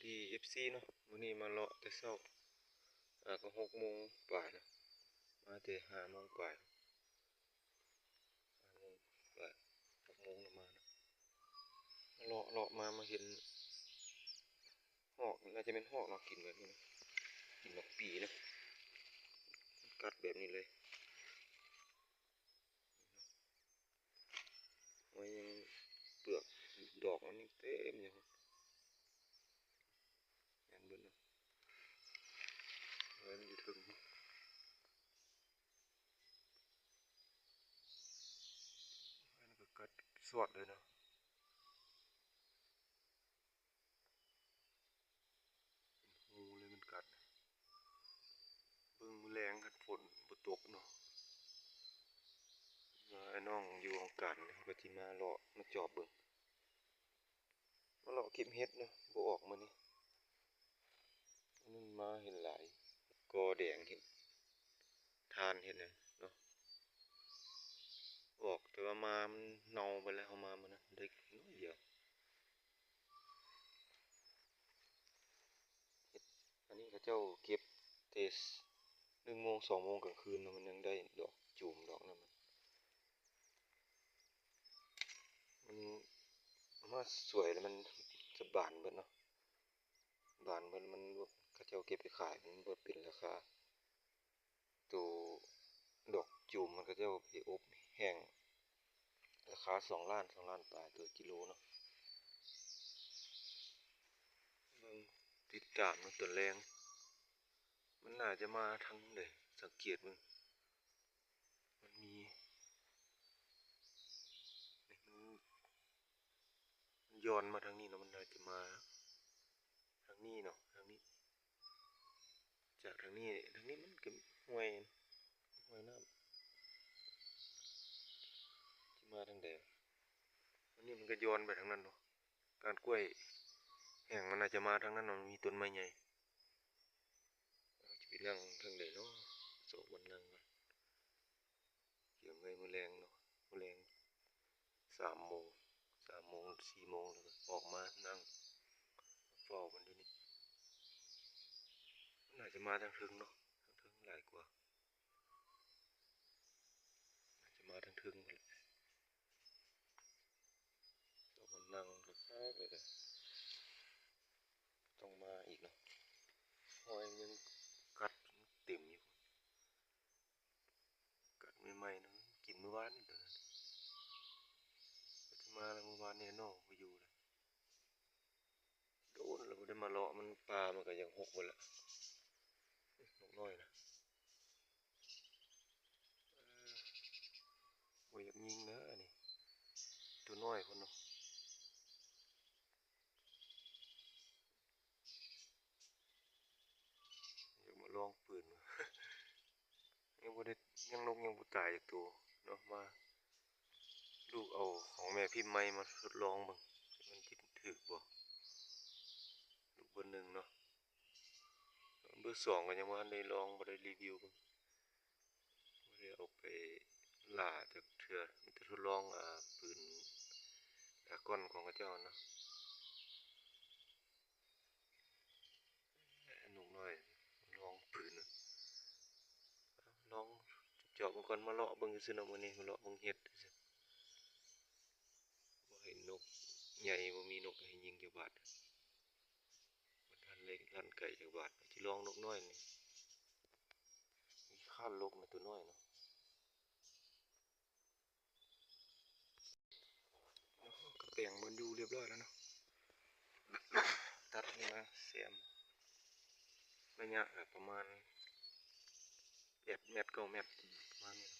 ດີ ເອັຟຊີ ເນາະ, ມື້ນີ້ມາເລາະແຕ່ເຊົ້າ ອາ ກໍຫົກໂມງປາຍເນາະ, ມາແຕ່ຫ້າໂມງປາຍ ຫ້າໂມງປາຍ ຫົກໂມງລະມາເນາະ. ເລາະ ເລາະມາ ມາເຫັນຮອກ, ໜ້າຈະແມ່ນຮອກເນາະ, ກິນແບບນີ້ເນາະ, ກິນໝາກປີເນາະ, ກັດແບບນີ້ເລີຍ. ໂອ້ຍ ຍັງເປືອກດອກມັນຍັງເຕັມຢູ່, ແມ່ນເບິດເນາະ, ເອີ ມັນຢູ່ເທິງ ອັນກໍກັດຊອດເລີຍເນາະ. ເປັນຮູເລີຍມັນກັດ. ເບິ່ງມື້ແລງຄັນຝົນບໍ່ຕົກເນາະ, ວ່າອ້າຍນ້ອງຢູ່ຫ້ອງການ ເຂົາກໍຊິມາເລາະມາຈອບເບິ່ງ, ມາເລາະເກັບເຫັດເນາະ, ບໍ່ອອກມື້ນີ້. ອັນນັ້ນມາເຫັນຫຼາຍ, ກໍແດງເຫັດ ຖ່ານເຫັດຫຍັງເນາະ, ອອກ ແຕ່ວ່າມາມັນເນົ່າໄປແລ້ວ, ເຮົາມາມື້ນັ້ນໄດ້ໜ້ອຍດຽວ. ເຫັດ ອັນນີ້ເຂົາເຈົ້າເກັບແຕ່ໜຶ່ງໂມງ ສອງໂມງກາງຄືນເນາະ, ມັນຍັງໄດ້ດອກຈູມດອກນັ້ນ, ມັນ ມັນເອົາມາສວຍແລ້ວມັນສະບານເບິດເນາະ, ບານເບິດ. ມັນ ເຂົາເຈົ້າເກັບໄປຂາຍ ມັນບໍ່ເປັນລາຄາ. ໂຕດອກຈູມມັນ ເຂົາເຈົ້າໄປອົບແຫ້ງ ລາຄາສອງລ້ານ ສອງລ້ານປາຍຕໍ່ກິໂລເນາະ. ເບິ່ງ ຕິດຕາມເນາະ, ຕອນແລງມັນໜ້າຈະມາທາງໃດ, ສັງເກດເບິ່ງ ມັນມີ ນີ້ ມັນ ມັນຍ້ອນມາທາງນີ້ເນາະ, ມັນໜ້າຈະມາທາງນີ້ເນາະ, ທາງນີ້ ຈາກທາງນີ້, ທາງນີ້ມັນກໍຫ້ວຍ ຫ້ວຍນ້ຳ ຊິມາທາງໃດ. ອັນນີ້ມັນກໍຍ້ອນໄປທາງນັ້ນເນາະ, ກ້ານກ້ວຍແຫ້ງມັນໜ້າຈະມາທາງນັ້ນເນາະ, ມັນມີຕົ້ນໄມ້ໃຫຍ່. ເຮົາຈະໄປນັ່ງທາງໃດເນາະ, ຊອກບ່ອນນັ່ງກ່ອນ. ກຽມໄວ້ມື້ແລງເນາະ, ມື້ແລງສາມໂມງ ສາມໂມງ ສີ່ໂມງ ແລ້ວກໍອອກມານັ່ງເຝົ້າມັນຢູ່ນີ້. ໜ້າຈະມາທາງເທິງເນາະ, ທາງເທິງຫຼາຍກວ່າ, ໜ້າຈະມາທາງເທິງພຸ້ນແຫຼະ. ເອົາມານັ່ງຄັກໆເລີຍ, ຕ້ອງມາອີກເນາະ, ຮອຍມັນຍັງກັດເຕັມຢູ່. ກັດໃໝ່ໆນະ, ກິນມື້ວານນີ້ຕົວນັ້ນ, ກໍຊິມາແລ້ວ, ມື້ວານນີ້ນ້ອງບໍ່ຢູ່ແລ້ວ. ໂດນແລ້ວບໍ່ໄດ້ມາເລາະມັນ, ປ່າມັນກໍຢາກຫົກເບິດແລ້ວ. ນົກນ້ອຍນະ, ເອີ ບໍ່ຢາກຍິງນະອັນນີ້, ຕົວນ້ອຍພຸ້ນເນາະ. ຢາກມາລອງປືນ ຍັງບໍ່ໄດ້ ຍັງ ນົກຍັງບໍ່ຕາຍຈັກໂຕເນາະ. ມາລູກເອົາຂອງແມ່ພິມໃໝ່ມາທົດລອງເບິ່ງ ມັນຊິຖືກບໍ່. ລູກເບີໜຶ່ງເນາະ, ເບີສອງກໍຍັງບໍ່ທັນໄດ້ລອງ ບໍ່ໄດ້ຣີວິວເບິ່ງ, ບໍ່ໄດ້ເອົາໄປລ່າຈັກເທື່ອ, ມີແຕ່ທົດລອງ ອາ ປືນດາກອນຂອງເຂົາເຈົ້າເນາະ. ນົກນ້ອຍລອງປືນ ລອງຈອບເບິ່ງກ່ອນ, ມາເລາະເບິ່ງຊື່ໆເນາະ. ມື້ນີ້ມາເລາະເບິ່ງເຫັດຊື່ໆ, ບໍ່ເຫັນນົກໃຫຍ່, ບໍ່ມີນົກໃຫ້ຍິງຈັກບາດ, ບໍ່ທັນໄດ້ລັ່ນໄກຈັກບາດ. ຊິລອງນົກນ້ອຍນີ້, ມີຄ້ານລົກນະ ຕົວນ້ອຍເນາະ. ກະແປງບ່ອນຢູ່ຮຽບຮ້ອຍແລ້ວເນາະ, ຕັດນີ້ມາແຊມ ໄລຍະກະປະມານແປດແມັດ ເກົ້າແມັດ ປະມານນີ້.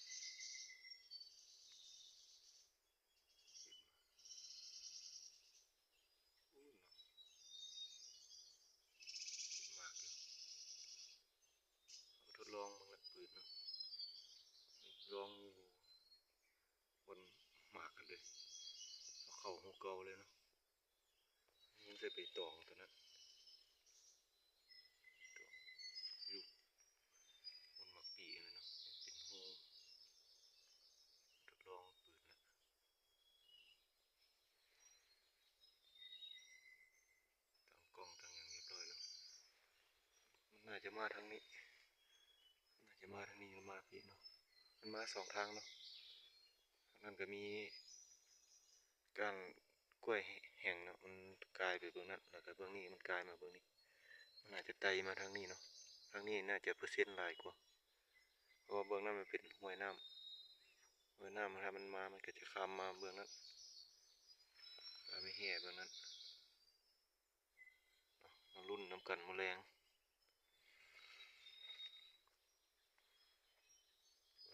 ມາກຢູ່, ເຮົາທດລອງເບິ່ງລະ ປືນເນາະ, ລອງຢູ່ ບ່ອນໝາກຫັ້ນເດ້, ເອົາເຂົ້າຮູເກົ່າເລີຍເນາະ, ຍິງໃສ່ໃບຕອງຕົວນັ້ນ, ຕອງຢູ່ບ່ອນໝາກປີຫັ້ນເນາະ, ເປັນຮູ ທົດລອງປືນລະ. ຕັ້ງກ້ອງຕັ້ງຫຍັງຮຽບ ຈະມາທາງນີ້ ຈະມາທາງນີ້ ມາພີ້ເນາະ ມັນມາສອງທາງເນາະ. ທາງນັ້ນກໍມີກ້ານກ້ວຍແຫ້ງເນາະ ມັນກາຍໄປເບື້ອງນັ້ນ ແລ້ວກໍເບື້ອງນີ້ມັນກາຍມາເບື້ອງນີ້ ມັນອາດຈະໄຕ່ມາທາງນີ້ເນາະ. ທາງນີ້ໜ້າຈະເປີເຊັນຫຼາຍກວ່າ ເພາະວ່າເບື້ອງນັ້ນມັນເປັນຫ້ວຍນ້ຳ ຫ້ວຍນ້ຳ ຖ້າມັນມາ ມັນກໍຈະຂ້າມມາເບື້ອງນັ້ນ ແລ້ວໄປແຮ່ເບື້ອງນັ້ນ. ມາລຸ້ນນຳກັນມື້ແລງ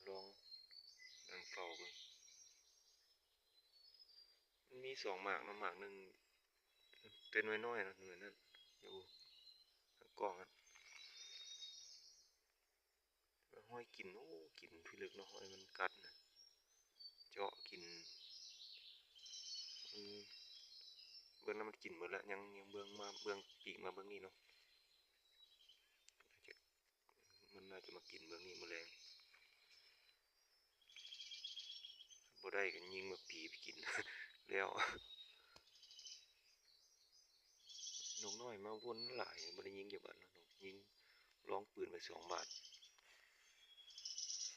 ລອງນັ່ງເຝົ້າເບິ່ງ. ມັນມີສອງໝາກເນາະ ໝາກໜຶ່ງແຕ່ນ້ອຍໆເນາະ ໜ່ວຍນັ້ນຢູ່ທາງກ້ອງນັ້ນ. ຮອຍກິນ ໂອ້ ກິນພິລຶກເນາະ ຮອຍມັນກັດນະ ເຈາະກິນ. ອືມ ເບິ່ງແລ້ວມັນກິນເບິດແລ້ວ ຍັງ ຍັງເບິ່ງມາ ເບິ່ງປີກມາເບິ່ງນີ້ເນາະ. ມັນໜ້າຈະມາກິນເບິ່ງນີ້ມື້ແລງ ບໍ່ໄດ້ກໍຍິງໝາກຜີໄປກິນແລ້ວ. ນົກນ້ອຍມາວົນຫຼາຍ ບໍ່ໄດ້ຍິງຈັກບາດເນາະ ຍິງລອງປືນໄປສອງບາດ.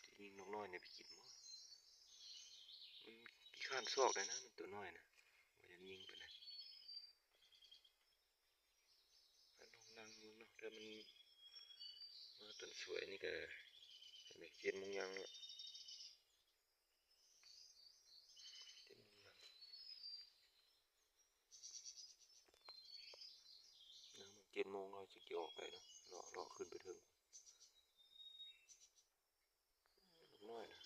ຊິຍິງນົກນ້ອຍນີ້ໄປກິນບໍ່? ມັນຂີ້ຄ້ານຊອກໄດ້ນະ ມັນຕົວນ້ອຍນະ ບໍ່ຢາກຍິງປານໃດ. ລອງນັ່ງເບິ່ງເນາະ ຖ້າມັນມາຕອນສວຍນີ້ກໍເຈັດໂມງຍັງແລ້ວ. ເຈັດໂມງເຮົາຈຶ່ງຈະອອກໄປເນາະ ເລາະ ເລາະຂຶ້ນໄປເທິງ ນ້ອຍນະ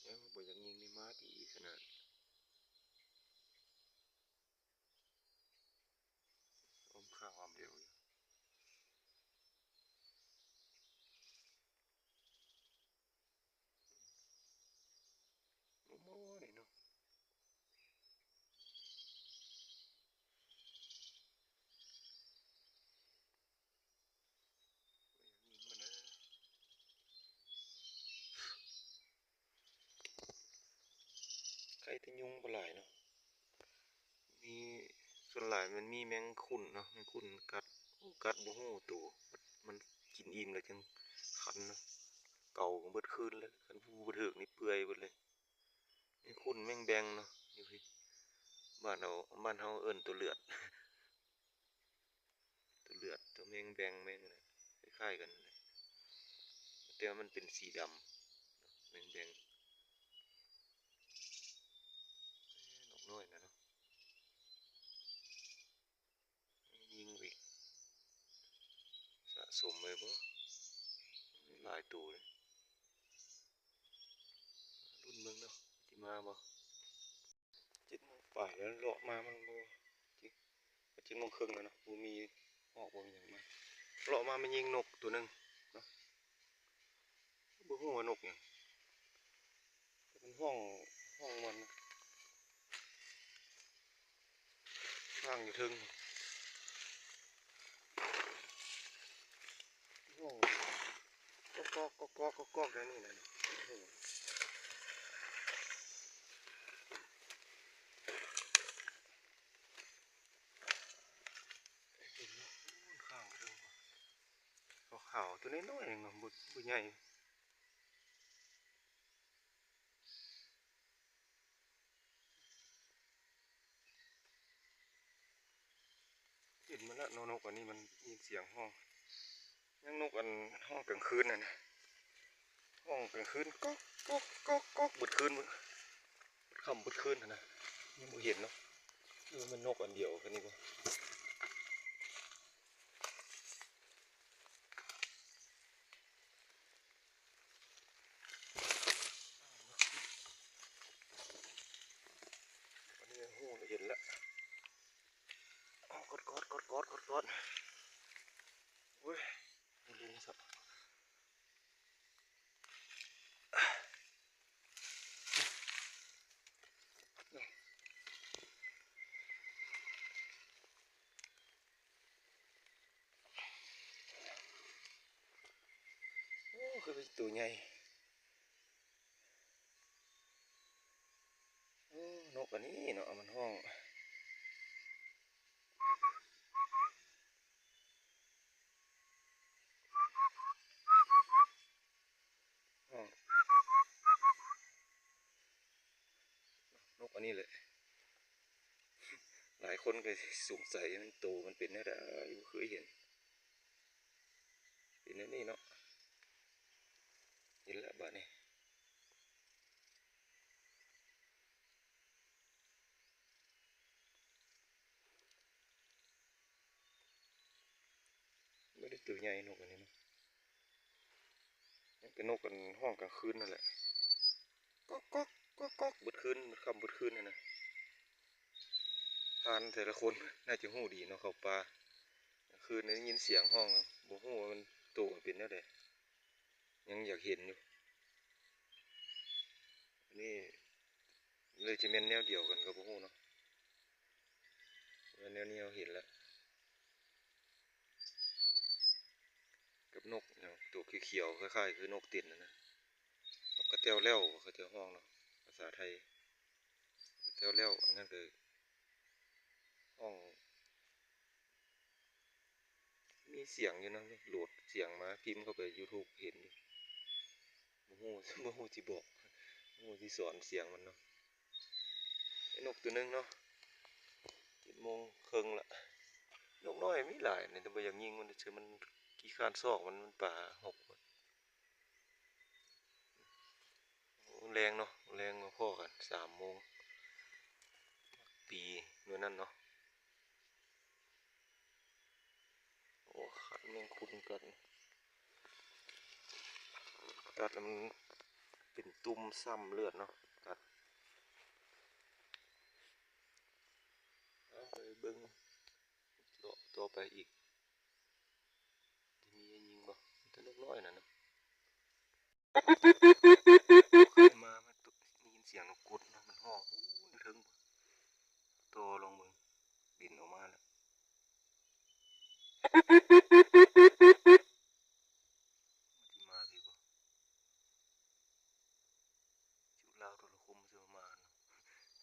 ຍັງບໍ່ຢາກຍິງນີ້ ມາດີຂະໜາດ. ອ້ອມຂ້າງອ້ອມດຽວຢູ່ ໂອ້ຍເນາະ. ໄຄແຕ່ຍຸງບໍ່ຫຼາຍເນາະ ມີ ສ່ວນຫຼາຍມັນມີແມງຂຸ້ນເນາະ ແມງຂຸ້ນກັດ ໂອ້ ກັດບໍ່ຮູ້ໂຕ ມັນກິນອີ່ມແລ້ວຈຶ່ງຄັນເນາະ ເກົາເບິດຄືນເລີຍ ຄັນຜູ້ບໍ່ຖືກນີ້ເປື່ອຍເບິດເລີຍ. ແມງຂຸ້ນ ແມງແບງເນາະ ຢູ່ພີ້ ບ້ານເຮົາ ບ້ານເຮົາເອີ້ນຕົວເລືອດ. ຕົວເລືອດ ຕົວແມງແບງ ແມງ ຄ້າຍໆກັນ ແຕ່ວ່າມັນເປັນສີດຳ ແມງແບງ ນົກນ້ອຍນະເນາະ ຍິງອີກ ສະສົມໄວ້ບໍ່ ຫຼາຍໂຕເລີຍ. ລຸ້ນເບິ່ງເນາະ ຊິມາບໍ່? ເຈັດໂມງປາຍແລ້ວ ເລາະມາມັນບໍ່ ເຈັດໂມງເຄິ່ງແລ້ວເນາະ ບໍ່ມີຮອກບໍ່ມີຫຍັງມາ ເລາະມາມັນຍິງນົກໂຕໜຶ່ງເນາະ ບໍ່ຮູ້ວ່ານົກຫຍັງ ແຕ່ມັນຮ້ອງ ຮ້ອງມ່ວນເນາະ. ຂ້າງຢູ່ເທິງ ໂອ້ ກອກໆ ກອກໆ ກອກໆ ແນວນີ້ນະ ໂອ້ ຂ້າງຢູ່ເທິງ ຂາວໆ ຕົວນ້ອຍໆ ເນາະ ບໍ່ ບໍ່ໃຫຍ່. ກິນມາແລ້ວເນາະ ນົກອັນນີ້ມັນຍິນສຽງຮ້ອງ ຍັງນົກອັນຮ້ອງກາງຄືນນັ້ນນະ ຮ້ອງກາງຄືນ ກອກ ກອກ ກອກ ກອກ ເບິດຄືນ ເບິດຄ່ຳເບິດຄືນຫັ້ນນະ ຍັງບໍ່ເຫັນເນາະ ຫຼືວ່າແມ່ນນົກອັນດຽວກັນນີ້ບໍ່? ອັນນີ້ຮູ້ແລ້ວ ເຫັນແລ້ວ ກອດໆ ກອດໆ ກອດໆ ໂອ້ຍ ບໍ່ຮູ້ຊະ. ໂອ້ ຄືເປັນໂຕໃຫຍ່ ໂອ້ ນົກອັນນີ້ເນາະ ມັນຮ້ອງ. ນີ້ແຫຼະ ຫຼາຍຄົນກໍສົງໄສມັນ ໂຕມັນເປັນແນວໃດ ບໍ່ເຄີຍເຫັນ ເປັນແນວນີ້ເນາະ. ເຫັນແລ້ວບາດນີ້. ບໍ່ໄດ້ໂຕໃຫຍ່ນົກອັນນີ້ເນາະ ຍັງເປັນນົກອັນຮ້ອງກາງຄືນນັ້ນແຫຼະ ກອກໆ ກອກໆ ເບິດຄືນ ເບິດຄ່ຳເບິດຄືນຫັ້ນນະ. ພານແຕ່ລະຄົນໜ້າຈະຮູ້ດີເນາະ ເຂົ້າປ່າກາງຄືນໄດ້ຍິນສຽງຮ້ອງ ບໍ່ຮູ້ວ່າມັນໂຕມັນເປັນແນວໃດ ຍັງຢາກເຫັນຢູ່. ອັນນີ້ເລີຍຈະແມ່ນແນວດຽວກັນກໍບໍ່ຮູ້ເນາະ ແມ່ນແນວນີ້ເຮົາເຫັນແລ້ວ ກັບນົກຫຍັງໂຕຂຽວໆ ຄ້າຍໆຄືນົກເຕັ້ນຫັ້ນນະ ນົກກະແຕ້ວແລ້ວ ເຂົາເຈົ້າຮ້ອງເນາະ ພາສາໄທ ກະແຕ້ວແລ້ວ. ອັນນັ້ນກໍຮ້ອງ ມີສຽງຢູ່ນະ ໂຫຼດສຽງມາ ພິມເຂົ້າໄປຢູທູບເຫັນຢູ່ ບໍ່ຮູ້ ບໍ່ຮູ້ຊິບອກ ບໍ່ຮູ້ຊິສອນສຽງມັນເນາະ. ໄດ້ນົກໂຕໜຶ່ງເນາະ ເຈັດໂມງເຄິ່ງລະ ນົກນ້ອຍມີຫຼາຍນີ້ ແຕ່ບໍ່ຢາກຍິງມັນຊື່ ມັນຂີ້ຄ້ານຊອກມັນ ມັນປ່າຮົກ. ແລງເນາະ ແລງມາພໍ້ກັນສາມໂມງ ປີແນວນັ້ນເນາະ. ໂອ້ ຄັນແມງຄຸນກັດ ກັດແລ້ວມັນເປັນຕຸ່ມຊ້ຳເລືອດເນາະ ກັດ. ເອົາໄປເບິ່ງເລາະຕໍ່ໄປອີກ ມີຍິງບໍ່ ມີແຕ່ນົກນ້ອຍນັ້ນນະ. ມາ ມາ ໄດ້ຍິນສຽງນົກກົດເນາະ ມັນຮ້ອງຢູ່ເທິງ ຕໍ່ລອງເບິ່ງ ບິນອອກມາແລ້ວ ມັນຊິມາພີ້ບໍ່? ຈຸລາວໂທລະຄົມຊິມາເນາະ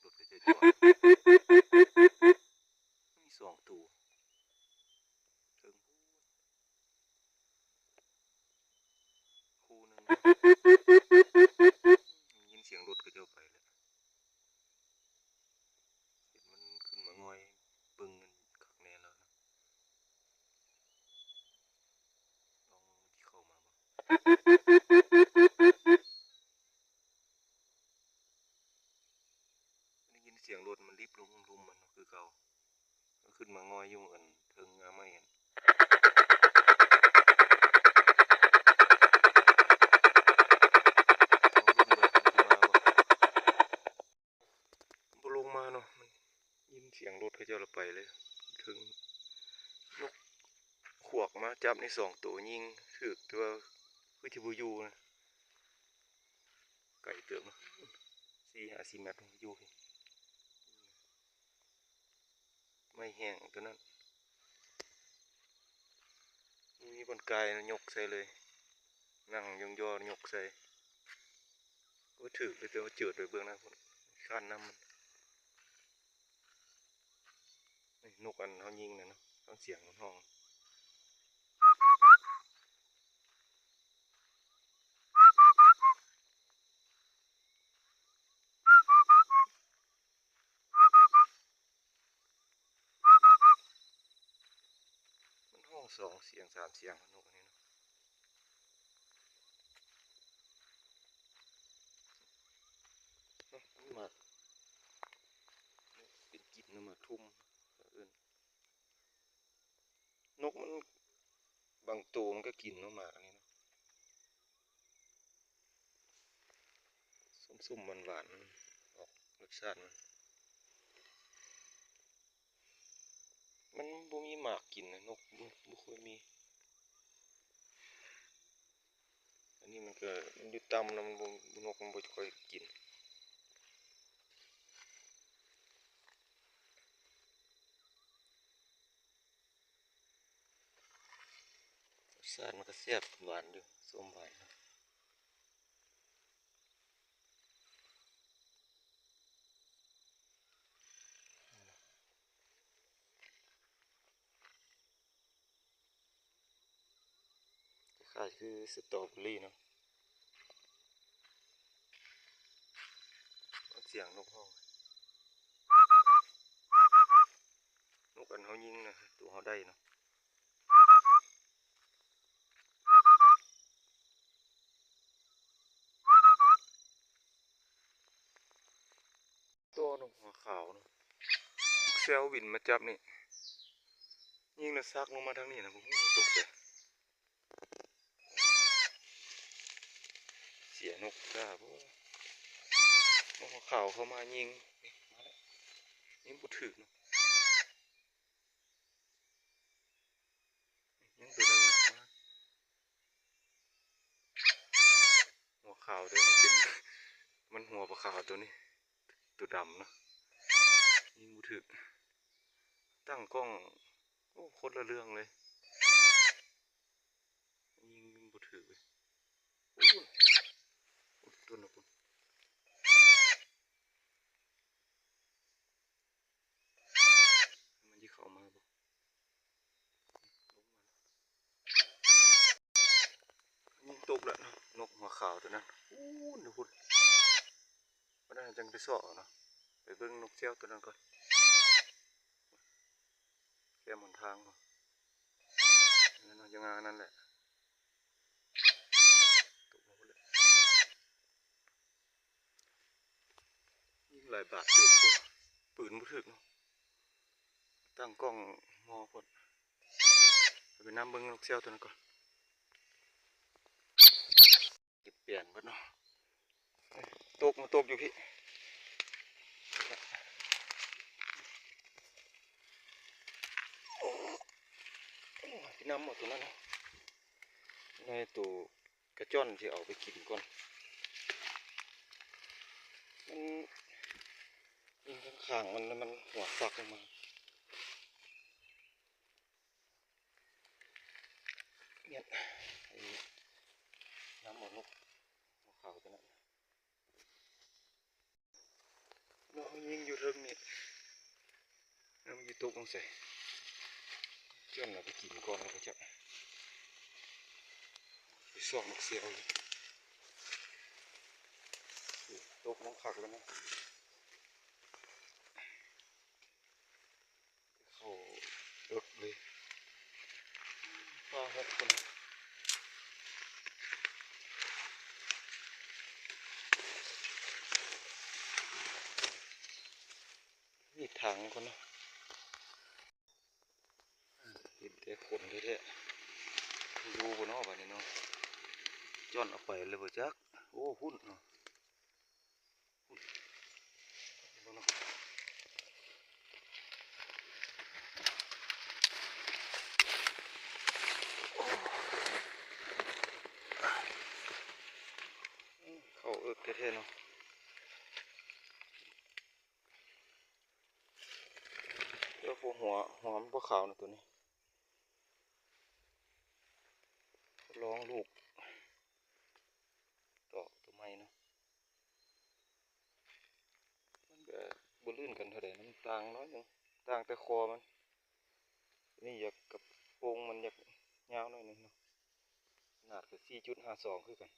ລົດກໍຈະຈອດ ມີສອງໂຕ ເທິງ ຄູ່ໜຶ່ງ ໄດ້ຍິນສຽງລົດເຂົາເຈົ້າໄປແລ້ວ ເຫັນມັນຂຶ້ນມາງ່ອຍເບິ່ງຄັກແນ່ແລ້ວນະ ລອງເບິ່ງມັນຊິເຂົ້າມາບໍ່. ໄດ້ຍິນສຽງລົດມັນລິບລົງລຸ່ມມັນຄືເກົ່າ ມັນຂຶ້ນມາງ່ອຍຢູ່ອັນເທິງງ່າໄມ້ຫັ້ນ ລອງເບິ່ງເດີ ມັນຊິມາບໍ່ ບໍ່ລົງມາເນາະ ມັນຍິນສຽງລົດເຂົາເຈົ້າລະໄປເລີຍ ເທິງ ນົກຂວາກມາຈັບນີ້ສອງໂຕ ຍິງຖືກ ແຕ່ວ່າຄືຊິບໍ່ຢູ່ນະ ໄກເຕີບເນາະ ສີ່ຫ້າສິບແມັດຢູ່ພີ້ ໄມ້ແຫ້ງໂຕນັ້ນ ບໍ່ມີບ່ອນກາຍ ຍົກໃສ່ເລີຍ ນັ່ງຍົງຍໍຍົກໃສ່ ໂອ້ ຖືກເລີຍ ແຕ່ວ່າເຈີດໄປເບິ່ງນະພຸ້ນ ຄ້ານນຳມັນ. ນີ້ນົກອັນເຮົາຍິງນະເນາະ ຟັງສຽງມັນຮ້ອງ ມັນຮ້ອງສອງສຽງສາມສຽງ ນົກອັນນີ້ເນາະ ເນາະ ມັນມາ ເປັນກິນເນາະ ໝາກທຸ່ມ ເອີ້ນ ນົກມັນບາງໂຕມັນກໍກິນເນາະ ໝາກອັນນີ້ເນາະ ສົ້ມໆ ຫວານໆ ອອກລົດຊາດມັນ ມັນບໍ່ມີໝາກກິນນະ ນົກບໍ່ ບໍ່ຄ່ອຍມີ ອັນນີ້ມັນກໍ ມັນຢູ່ຕ່ຳນະ ມັນບໍ່ ນົກມັນບໍ່ຄ່ອຍກິນ ລົດຊາດມັນກໍແຊບ ຫວານຢູ່ ສົ້ມຫວານ. ຄ້າຍໆຄືສະຕໍເບີຣີເນາະ ສຽງນົກຮ້ອງ. ໄດ້ເນາະ. ຕໍ່ນົກຫົວຂາວເນາະ ແຊວບິນມາຈັບນີ້ ຍິງແລ້ວຊັກລົງມາທາງນີ້ນະ ບໍ່ຮູ້ຕົກໃສ. ເສຍນົກຈ້າບໍ່? ນົກຫົວຂາວເຂົ້າມາຍິງ ນີ້ມາແລ້ວ ຍິງບໍ່ຖືກເນາະ. ຍັງຕົວໜຶ່ງນະ ຫົວຂາວເດີ ມັນເປັນ ມັນຫົວປາຂາວຕົວນີ້ ຕົວດຳນະ ຍິງບໍ່ຖືກ. ຕັ້ງກ້ອງ ໂອ້ ຄົນລະເລື່ອງເລີຍ ຍິງບໍ່ຖືກເລີຍ. ໂອ້ຍ ໂອ້ຍ ຕົວນັ້ນພຸ້ນ ມັນຊິເຂົ້າມາບໍ່? ຍິງຕົກແລ້ວເນາະ ນົກຫົວຂາວຕົວນັ້ນ ພຸ້ນ ພຸ້ນ ບັດນັ້ນຈັ່ງໄປຊອກເອົາເນາະ. ໄປເບິ່ງນົກແຊວຕົວນັ້ນກ່ອນ ແຄມຫົນທາງພຸ້ນ ນັ້ນເນາະ ຢ່າງນັ້ນແຫຼະ. ຍິງຫຼາຍບາດເຕີບຢູ່ ປືນບໍ່ຖືກເນາະ ຕັ້ງກ້ອງມໍພຸ້ນ. ໄປນຳເບິ່ງນົກແຊວຕົວນັ້ນກ່ອນ ເກັບແປນເບິດເນາະ. ຕົກ ມາຕົກຢູ່ພີ້ ໄປນຳເອົາຕົວນັ້ນເນາະ ໃນໂຕ ກະຈ້ອນຊິເອົາໄປກິນກ່ອນ ມັນຍິງຂ້າງໆ ມັນ ມັນຫົວຊັກລົງມາ ແມ່ນ ໄປນຳເອົານົກຫົວຂາວຕົວນັ້ນ. ເນາະ ຍິງຢູ່ເທິງນີ້ ແລ້ວມັນຊິຕົກລົງໃສ ຈ້ອນເອົາໄປກິນກ່ອນແລ້ວກໍຈະໄປຊອກນົກແຊວຢູ່. ຕົກລົງຄັກແລ້ວນະ ເຂົ້າເລິກເລີຍ ຟ້າຫົກພຸ້ນ ມີດຖາງກ່ອນເນາະ. ເຫັນແຕ່ຂົນແທ້ໆ ຢູ່ບໍ່ເນາະບາດນີ້ເນາະ ຈ້ອນເອົາໄປແລ້ວບໍ່ຈັກ. ໂອ້ ພຸ້ນເນາະ ພຸ້ນ ເບິ່ງເນາະ ເຂົ້າເອິກແທ້ໆເນາະ. ແຕ່ວ່າຫົວ ຫົວມັນບໍ່ຂາວນະໂຕນີ້ ລອງລູກຕໍ່ໂຕໃໝ່ເນາະ. ມັນກະບໍ່ລື່ນກັນເທົ່າໃດນະ ມັນຕ່າງໜ້ອຍໜຶ່ງ ຕ່າງແຕ່ຄໍມັນ ນີ້ຢາກກະໂປງມັນຢາກຍາວໜ້ອຍໜຶ່ງເນາະ ຂະໜາດກະສີ່ຈຸດຫ້າສອງຄືກັນ.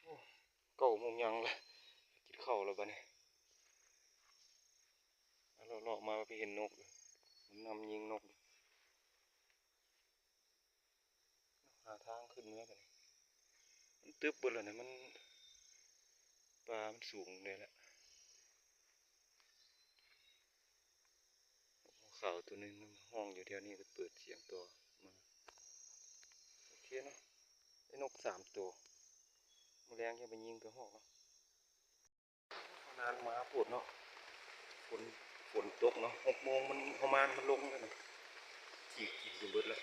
ໂອ້ ເກົ້າໂມງຍັງລະ ກິນເຂົ້າລະບາດນີ້. ເລາະໆມາໄປເຫັນນົກ ມັນນຳຍິງນົກ ຫາທາງຂຶ້ນເມືອບາດນີ້ ມັນຕຶບເບິດແລ້ວນະ ມັນ ປ່າມັນສູງແດ່ລະ. ຂາວໂຕໜຶ່ງຮ້ອງຢູ່ແຖວນີ້ ກໍເປີດສຽງຕໍ່ມາ. ໂອເຄເນາະ ໄດ້ນົກສາມໂຕ ມື້ແລງຈະໄປຍິງກະຮອກເນາະ. ນານມາໂພດເນາະ ຝົນ ຝົນຕົກເນາະ ຫົກໂມງມັນ ປະມານມັນລົງແລ້ວນະ ຈີກກິນຈົນເບິດແລ້ວ.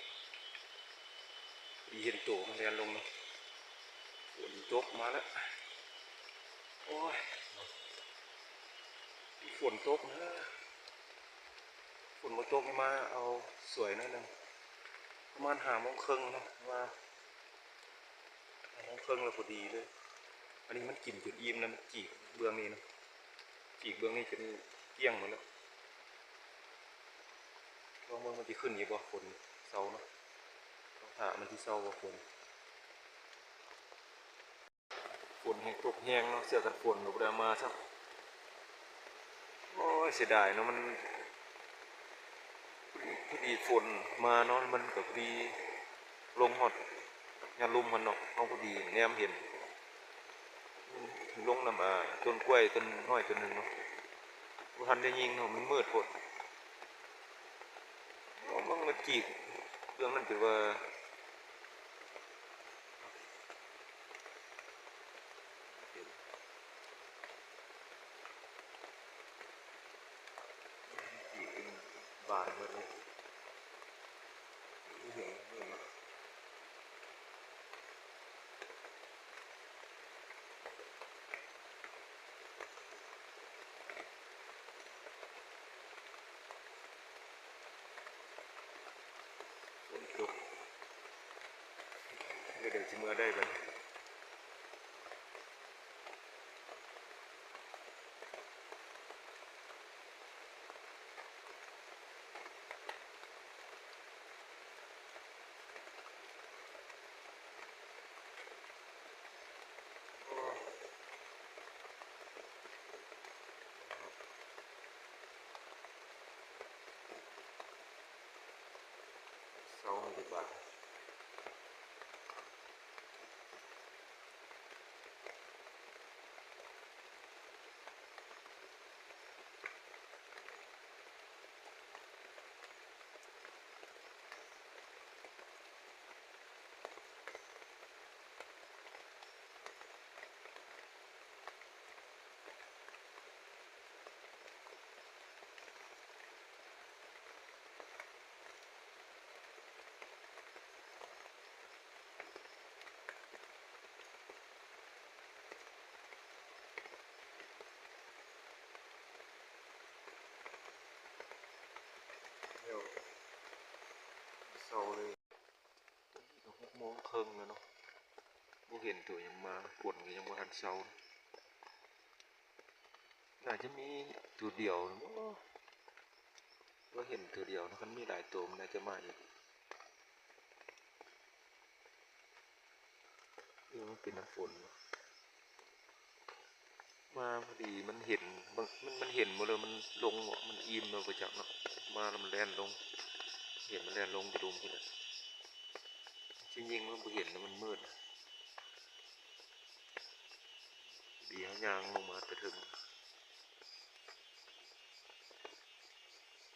ພໍດີເຫັນໂຕມັນແລ່ນລົງເນາະ ຝົນຕົກມາແລ້ວ. ໂອ້ຍ ຝົນຕົກນະ ຝົນບໍ່ຕົກນີ້ມາເອົາສວຍໜ້ອຍໜຶ່ງ ປະມານຫ້າໂມງເຄິ່ງເນາະ ມາຫ້າໂມງເຄິ່ງແລ້ວພໍດີເລີຍ. ອັນນີ້ມັນກິນຈົນອີ່ມແລ້ວ ມັນຈີກເບື້ອງນີ້ເນາະ ຈີກເບື້ອງນີ້ຈົນກ້ຽງໝົດແລ້ວ. ລອງເບິ່ງມັນຊິຂຶ້ນອີກບໍ່ ຝົນເຊົາເນາະ ຕ້ອງຖ້າມັນຊິເຊົາບໍ່ຝົນ. ຝົນແຮງຕົກແຮງເນາະ ເສື້ອກັນຝົນກໍບໍ່ໄດ້ເອົາມາຊ້ຳ. ໂອ້ຍ ເສຍດາຍເນາະ ມັນ ພໍດີຝົນມາເນາະ ມັນກໍພໍດີລົງຮອດຍາລຸ່ມຫັ້ນເນາະ ເຮົາພໍດີແນມເຫັນ ລົງນຳ ອ່າ ຕົ້ນກ້ວຍຕົ້ນນ້ອຍຕົ້ນໜຶ່ງເນາະ ບໍ່ທັນໄດ້ຍິງເນາະ ມັນມືດໂພດ. ໂອ້ ມັນ ມັນຈີກເລື່ອງນັ້ນ ຖືວ່າ ຝົນຕົກ ດຽວ ດຽວຊິເມືອໄດ້ບັດນີ້. ເຊົາໃຫ້ດີກວ່າ. ເຊົາເລີຍ ຕອນນີ້ກໍຫົກໂມງເຄິ່ງແລ້ວເນາະ ບໍ່ເຫັນໂຕຫຍັງມາ ຝົນກໍຍັງບໍ່ທັນເຊົາ. ໜ້າຈະມີໂຕດຽວແຫຼະບໍ່ ບໍ່ເຫັນໂຕດຽວເນາະ ຄັນມີຫຼາຍໂຕມັນໜ້າຈະມາອີກ ຫຼືມັນເປັນນ້ຳຝົນ ມາພໍດີມັນເຫັນ ມັນ ມັນເຫັນບໍ່ ຫຼືມັນລົງບໍ່ ມັນອີ່ມແລ້ວບໍ່ຈັກເນາະ ມາແລ້ວມັນແລ່ນລົງ ເຫັນມັນແລ່ນລົງຢູ່ລຸ່ມພຸ້ນແຫຼະ ຊິຍິງມັນບໍ່ເຫັນ ມັນມືດ ດີເຮົາຍ່າງລົງມາແຕ່ເທິງ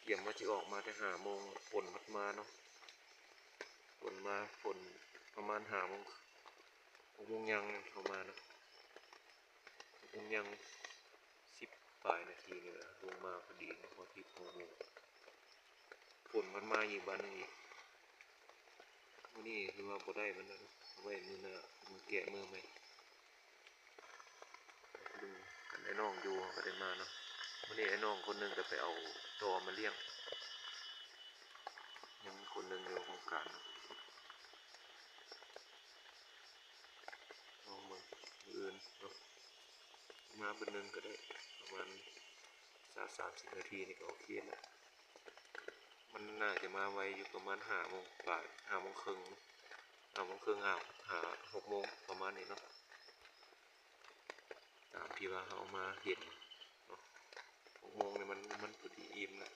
ກຽມວ່າຊິອອກມາແຕ່ຫ້າໂມງ ຝົນພັດມາເນາະ ຝົນມາ ຝົນປະມານຫ້າໂມງ ຫົກໂມງຍ່າງເຮົາມາເນາະ ຫົກໂມງຍ່າງສິບປາຍນາທີນີ້ແຫຼະ ລົງມາພໍດີເນາະ ພໍດີຫົກໂມງ ຝົນພັດມາອີກບາດໜຶ່ງອີກ. ມື້ນີ້ຄືວ່າບໍ່ໄດ້ມັນແລ້ວເນາະ ເອົາໄວ້ມື້ໜ້າມາແກະມື້ໃໝ່ ເບິ່ງ ຄັນອ້າຍນ້ອງຢູ່ເຮົາກໍໄດ້ມາເນາະ ມື້ນີ້ອ້າຍນ້ອງຄົນໜຶ່ງກໍໄປເອົາຕໍ່ມາລ້ຽງ ຍັງຄົນໜຶ່ງຢູ່ໂຮງການເນາະ ລອງເບິ່ງ ມື້ອື່ນເນາະ ມາບຶດໜຶ່ງກໍໄດ້ ປະມານຊາວສາມສິບນາທີນີ້ກໍໂອເຄແລ້ວ. ມັນໜ້າຈະມາໄວຢູ່ ປະມານຫ້າໂມງປາຍ ຫ້າໂມງເຄິ່ງ ຫ້າໂມງເຄິ່ງ ຫ້າ ຫົກໂມງ ປະມານນີ້ເນາະ ຕາມທີ່ວ່າເຮົາມາເຫັນເນາະ ຫົກໂມງນີ້ມັນ ມັນພໍດີອີ່ມລະ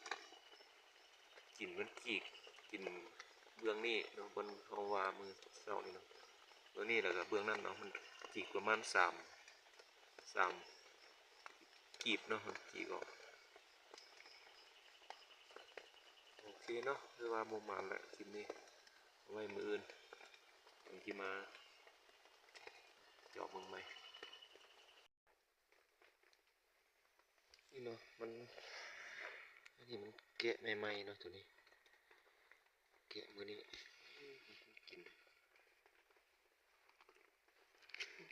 ກິນມັນຈີກ ກິນເບື້ອງນີ້ເນາະ ເພິ່ນເຮົາວ່າມື້ເຊົ້ານີ້ເນາະ ເບື້ອງນີ້ ແລ້ວກໍເບື້ອງນັ້ນເນາະ ມັນຈີກປະມານສາມ ສາມກີບເນາະ ມັນຈີກອອກ. ໂອເຄເນາະ ຄືວ່າບໍ່ໝານແຫຼະ ຄລິບນີ້ ເອົາໄວ້ມື້ອື່ນ ຈັ່ງຊິມາເຈາະເບິ່ງໃໝ່. ນີ້ເນາະ ມັນ ອັນນີ້ມັນແກະໃໝ່ໆເນາະ ໂຕນີ້ ແກະມື້ນີ້ ກິນ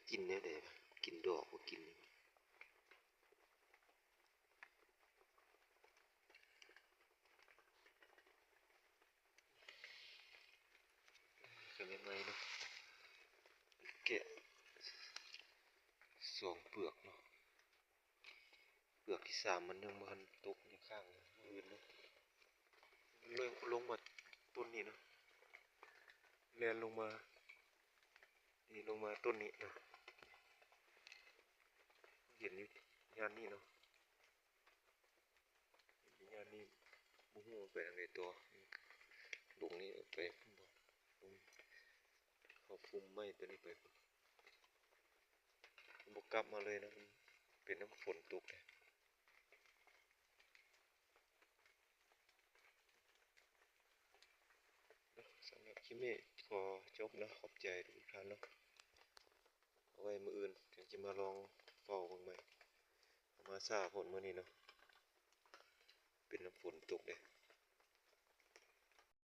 ກິນແນວໃດວະ ກິນດອກບໍ່ກິນ ກໍໃໝ່ໆເນາະ ແກະສອງເປືອກເນາະ ເປືອກທີສາມມັນຍັງບໍ່ທັນຕົກ ຍັງຄ້າງຢູ່ ມື້ອື່ນເນາະ ມັນລົງ ລົງມາຕົ້ນນີ້ເນາະ ແລ່ນລົງມາ ນີ້ລົງມາຕົ້ນນີ້ເນາະ ເຫັນຢູ່ ຍ່ານນີ້ເນາະ ຍ່ານນີ້ ບໍ່ຮູ້ໄປທາງໃດຕໍ່. ດົງນີ້ໄປພຸ້ນບໍ່? ເຂົ້າພຸ່ມໄມ້ຕົວນີ້ໄປພຸ້ນ ບໍ່ກັບມາເລີຍເນາະ ມັນເປັນນຳຝົນຕົກເດ້. ສຳລັບຄລິບນີ້ຂໍຈົບເນາະ ຂອບໃຈທຸກໆທ່ານເນາະ. ເອົາໄວ້ມື້ອື່ນຈັ່ງຊິມາລອງເຝົ້າເບິ່ງໃໝ່. ເອົາມາຊ້າໂພດມື້ນີ້ເນາະ ເປັນນຳຝົນຕົກເດ້.